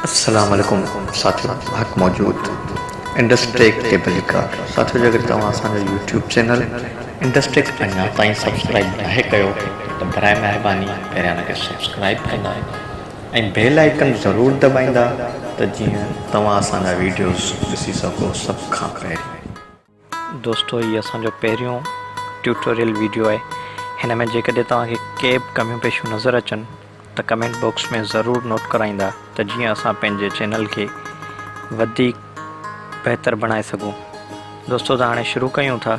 السلام عليڪم ساٿيو حق موجود انڊسٽريڪ تي ڀليڪار ساٿيو جيڪڏهن توهان اسان جو يوٽيوب چينل انڊسٽريڪ اڃا تائين سبسڪرائب ناهي ڪيو ته براء مهرباني پهريان ان کي سبسڪرائب ڪندا ۽ بيل آئيڪن ضرور دٻائيندا ته جيئن توهان اسان جا ويڊيوز ڏسي سگهو سڀ کان پهرين. دوستو هي اسان جو پهريون ٽيوٽوريل ويڊيو آهي هن ۾ جيڪڏهن توهان کي ڪي به ڪميون پيشيون نظر اچن ته ڪمينٽ باڪس ۾ ضرور نوٽ ڪرائيندا ته جيئن اسان پنهنجي چينل کي وڌيڪ بهتر بڻائي سگهون دوستو ته هاڻي شروع ڪيون ٿا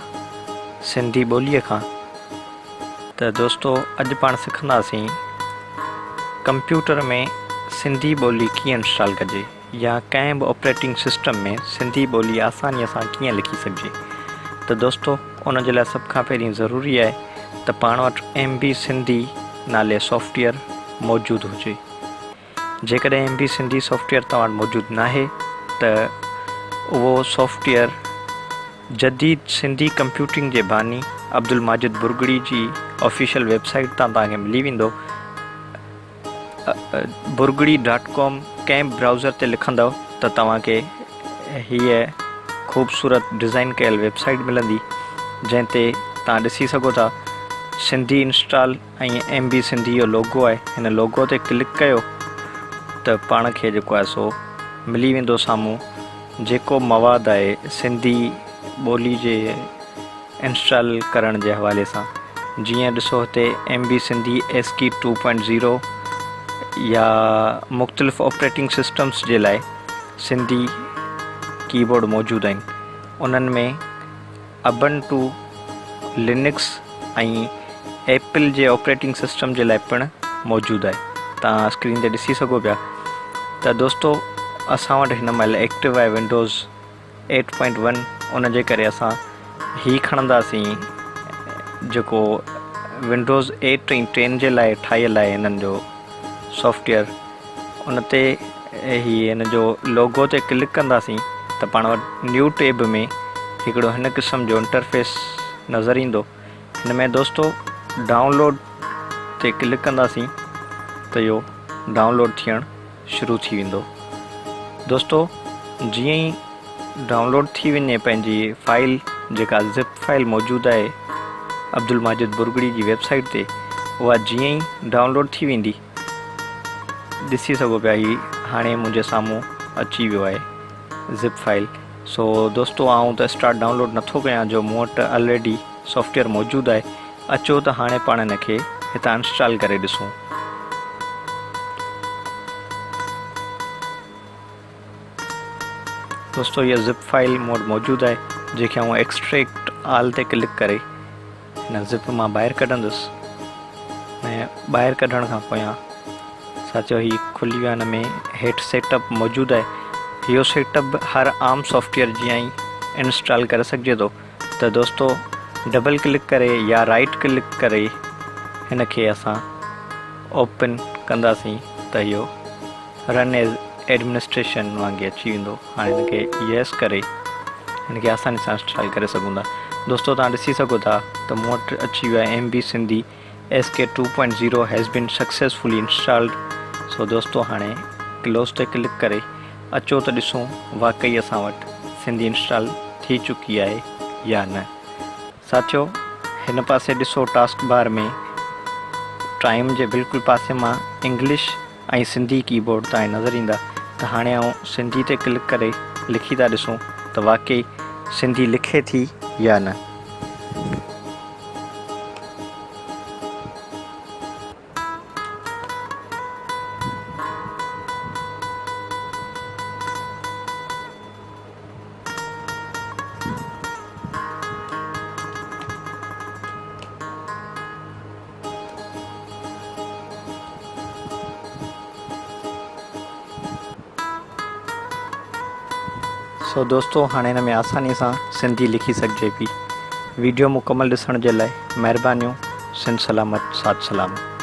سنڌي ٻوليء کان ته دوستو اڄ پاڻ سکنداسين ڪمپيوٽر ۾ سنڌي ٻولي ڪيئن انسٽال ڪجي. يا ڪنهن به آپريٽنگ سسٽم ۾ سنڌي ٻولي آسانيء سان ڪيئن لکي سگهجي ته دوستو ان جي لاء سڀ کان پهرين ضروري آهي ته پاڻ وٽ ايم بي سنڌي نالي سافٽويئر موجود هجي. جيڪڏهن ايم بي سنڌي سافٽويئر توهان وٽ موجود ناهي ته اهو سافٽويئر جديد سنڌي ڪمپيوٽنگ جي باني عبدالماجد ڀرڳڙي جي آفيشل ويب سائيٽ تان توهان کي ملي ويندو. ڀرڳڙي ڊاٽ ڪام ڪنهن به برائوزر تي لکندؤ ته توهان کي هيء خوبصورت ڊزائين ڪيل ويب سائيٽ ملندي جنهن تي توهان ڏسي سگهو ٿا Sindhi install ۽ M B Sindhi جو لوگو آهي هن لوگو تي ڪلڪ ڪيو ته پاڻ کي جيڪو آهي سو ملي ويندو سامهون جيڪو مواد آهي سنڌي ٻولي جي انسٽال ڪرڻ جي حوالي سان جيئن ڏسو هتي M B Sindhi ASCII two point zero يا مختلف آپريٽنگ سسٽمس جي لاء سنڌي ڪيبورڊ موجود آهن انهن ۾ ابنٽو لينڪس ۽ ايپل جي آپريٽنگ سسٽم جي لاء پڻ موجود آهي توهان اسڪرين تي ڏسي سگهو پيا ته دوستو اسان وٽ هن مهل ايڪٽو آهي ونڊوز ايٽ پوائنٽ ون ان جي ڪري اسان هي کڻنداسين جيڪو ونڊوز ايٽ ۽ ٽين جي لاء ٺاهيل آهي هنن جو سافٽويئر ان تي هي هن جو لوگو تي ڪلڪ ڪنداسين ته پاڻ وٽ نيو ٽيب ۾ هڪڙو هن قسم جو انٽرفيس نظر ايندو هن ۾ دوستو ڊائونلوڊ تي ڪلڪ ڪنداسين ته اهو ڊائونلوڊ ٿيڻ شروع ٿي ويندو. دوستو جيئن ئي ڊائونلوڊ ٿي وڃي پنهنجي فائيل جيڪا زپ فائيل موجود آهي عبدالماجد ڀرڳڙي جي ويب سائيٽ تي اها جيئن ئي ڊائونلوڊ ٿي ويندي ڏسي سگهو پيا هي هاڻي منهنجي سامهون اچي ويو آهي زپ فائيل سو دوستو آئون ته اسٽارٽ ڊائونلوڊ نٿو ڪيان جو مون وٽ آلريڊي سافٽويئر موجود آهي اچو ته هاڻي پاڻ ان کي هتان انسٽال ڪري ڏسون. دوستو هيء زپ فائيل مون وٽ موجود آهي جنهن کي آئون ايڪسٽريڪٽ آل تي ڪلڪ ڪري هن زپ مان ٻاهر ڪڍندس ۽ ٻاهر ڪڍڻ کان پويان ساٿيو هي کلي ويو هن ۾ هيٺ سيٽ اپ موجود آهي اهو سيٽ اپ هر عام سافٽويئر جيان ئي انسٽال ڪري سگهجي ٿو ته دوستو ڊبل ڪلڪ ڪري يا رائيٽ ڪلڪ ڪري هن کي اسان اوپن ڪنداسين ته اهو رن ايز ايڊمنسٽريشن وانگي اچي ويندو هاڻي هن کي يس ڪري هن کي آساني سان انسٽال ڪري سگهون ٿا دوستو توهان ڏسي سگهو ٿا ته مون وٽ اچي ويو آهي M B Sindhi S K two point zero has been successfully installed so دوستو هاڻي ڪلوز تي ڪلڪ ڪري اچو ته ڏسون واقعي اسان وٽ سنڌي انسٽال ٿي چڪي آهي يا نه ساٿيو هن پاسي ڏسو ٽاسڪ بار ۾ ٽائيم جي بلڪل پاسي مان انگلش ۽ سنڌي ڪي بورڊ تان نظر ايندا ته هاڻي آئون سنڌي تي ڪلڪ ڪري لکي ٿا ڏسون ته واقعي سنڌي لکي ٿي يا نه. سو دوستو هاڻي هن ۾ آساني سان سنڌي لکي سگهجي پي. ويڊيو مڪمل ڏسڻ جي لاء مهربانيون. سنڌ سلامت ساٿ سلامت.